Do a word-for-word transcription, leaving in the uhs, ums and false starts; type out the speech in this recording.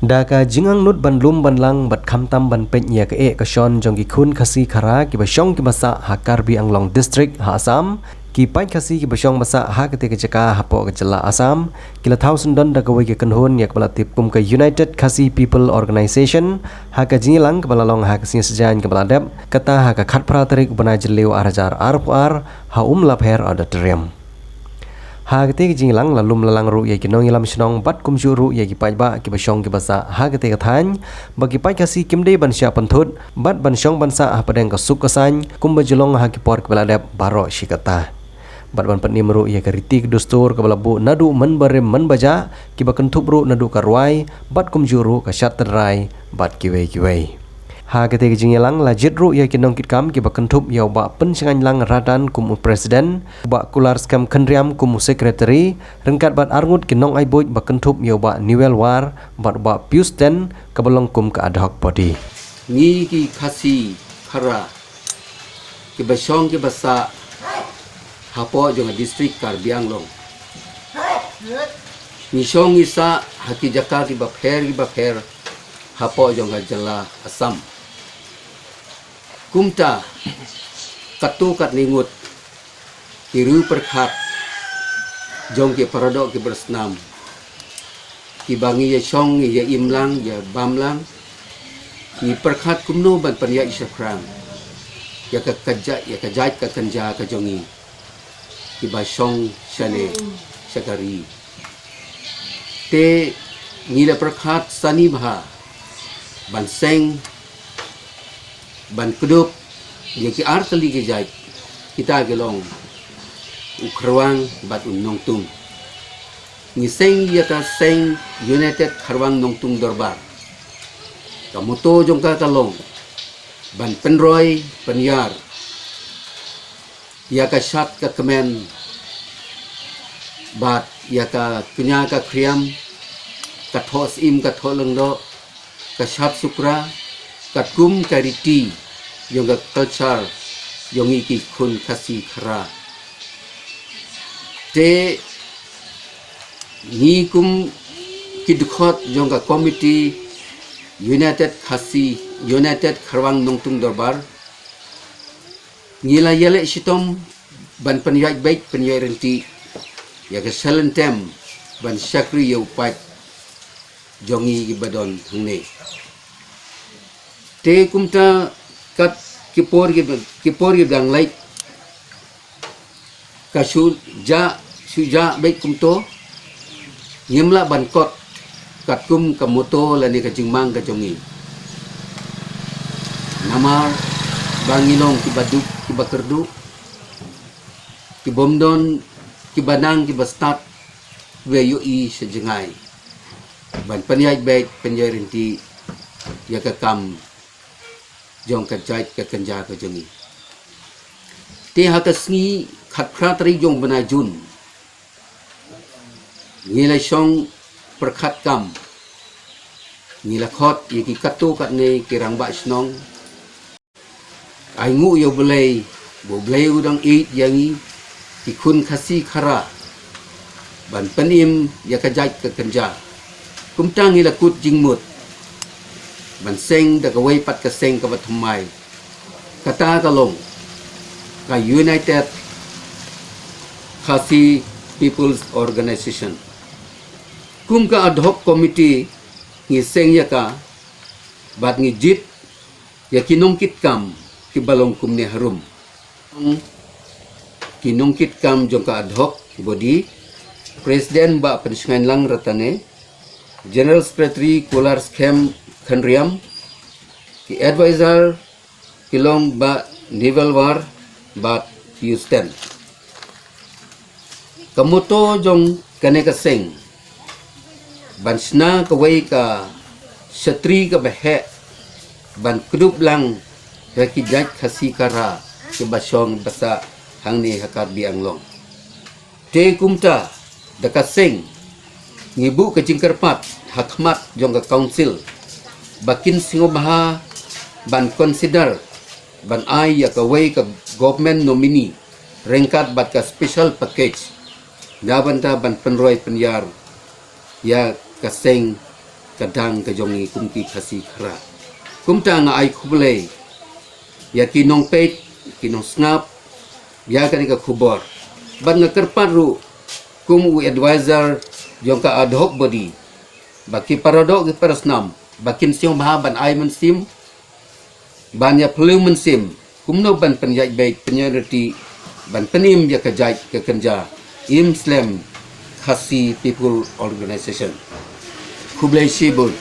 Da ka jingangnud ban lum ban lang bad khamtam ban peit ïa ka eh ka shon jong ki khun Khasi Khara kiba shong kiba sah ha Karbi Anglong District ha Assam, ki paid Khasi kiba shong ba sah ha katei ka jaka hapoh ka jylla Assam ki la thaw syndon da kawei ka kynhun ïa kaba la tip kum ka United Khasi People Organisation ha ka jingïalang kaba la long ha ka sngi Saitjaiñ kaba la dep, kata ha ka khatphra tarik u bnai Jylliew ar hajar arphew ar ha Umlapher Auditorium. Ha katei ka jingïalang la lum la lang ruh ïa ki nongïalam shnong bad kumjuh ruh ïa ki paidbah kiba shong kiba sah ha katei ka thaiñ, ba ki paid Khasi kim dei ban shah pynthut bad ban shong ban sah hapdeng ka suk ka saiñ kumba ju long ha ki por kiba la dep baroh shi katta, bad ban pynim ruh ïa ka riti ka dustur kaba la buh naduh mynbarim mynbajah, kiba kynthup ruh naduh ka rwai bad kumjuh ruh ka shad tynrai bad kiwei kiwei. Ha katei ka jingïalang la jied ruh ïa ki nongkitkam kiba kynthup ïa u Bah Pynshngaiñlang Radan kum u President, u Bah Kularskhem Khynriam kum u Secretary, ryngkat bad arngut ki nongai buit ba kynthup ïa u Bah Newell War bad u Bah Pius Ten kaba long kum ka ad hoc body. Ngi ki Khasi Khara kiba shong kiba sah hapoh jong ka District Karbi Anglong, ngi shong ngi sah ha ki jaka kiba pher kiba pher hapoh jong ka jylla Assam. Kumta, katto katne ngut ki riew pyrkhat jong ki paradoh ki barsnam, kiba ngi ïa shong ngi ïa im lang ïa bam lang, ngi pyrkhat kumno ban pynïaid shaphrang ïa ka, ka ja-, ïa ka jait ka kynja ka jong ngi kiba shong shane sha ka ri. Te ngi la pyrkhat sani bha ban seng, ban kdup ïa ki ar tylli ki jait, kita ki long u Kharwang bad u Nongtung. Ngi seng ïa ka seng United Kharwang Nongtung Dorbar. Ka motto jong ka ka long ban pynroi pynïar ïa ka shad ka kmen bad ïa ka kñia ka khriam, ka thoh syiem ka thoh lyngdoh, ka shad sukra, katkum ka riti jong ka culture jong ngi ki khun Khasi Khara. Te ngi kum ki dkhot jong ka komiti United Khasi, United Kharwang Nongtung Dorbar, ngi la ïaleh shitom ban pynïaid beit pynïaid rynti ïa ka shalynter ban shakri ïa u paid jong ngi kiba don hangne. Te kumta kat ki por ki, ki por ki dang leit, ka shu jah, shu jah beit kumto, ngim lah ban kot katkum ka motto lane ka jingmang ka jong ngi. Namar ba ngi long kiba duk kiba kyrduh, kibym don kiba nang kiba stad, ba ïohi sha jngai ban pynïaid beit pynïaid rynti ïa ka kam jong ka jait ka kynja ka jong ngi. Te ha ka sngi khatphra tarik jong u bnai Jun, ngi la shong pyrkhat kam, ngi la khot ïa ki katto katne ki rangbah shnong. Ai nguh ïa U Blei, ba U Blei u dang ïeit ïa ngi ki khun Khasi Khara ban pynim ïa ka jait ka kynja. Kumta ngi la kut jingmut ban seng da kawei pat ka seng kaba thymmai, kata ka long ka United Khasi People's Organisation. Kum ka ad hoc committee ngi seng ïa ka bad ngi jied ïa ki nongkitkam kiba long kumne harum. Ki nongkitkam jong ka ad hoc body, President Bah Pynshngaiñlang Ratane, General Secretary Kularskhem Khynriam, ki advisor ki long Bah Newell War bad Pius Ten. Ka motto jong kane ka seng ban shna kawei ka shatri kaba heh ban kdup lang ïa ki jait Khasi Khara kiba shong ba sah hangne ha Karbi Anglong. Te kumta da ka seng ngi buh ka jingkyrpad ha khmat jong ka council ba kin sngewbha ban consider ban ai ïa kawei ka government nominee ryngkat bad ka special package na bynta ban pynroi pynïar ïa ka seng ka dang ka jong ngi kum ki Khasi Khara. Kumta nga ai khublei ïa ki nongpeit, ki nongsngap ïa kane ka khubor. Bad nga kyrpad ruh kum u advisor jong ka ad hoc body ba ki paradoh ki parasnam ba kin sngewbha ban ai mynsiem, ban ïa phylliew mynsiem kumno ban pynïaid beit, pynïaid riti, ban pynim ïa ka jait ka kynja im slem Khasi People Organization. Khublei shibun.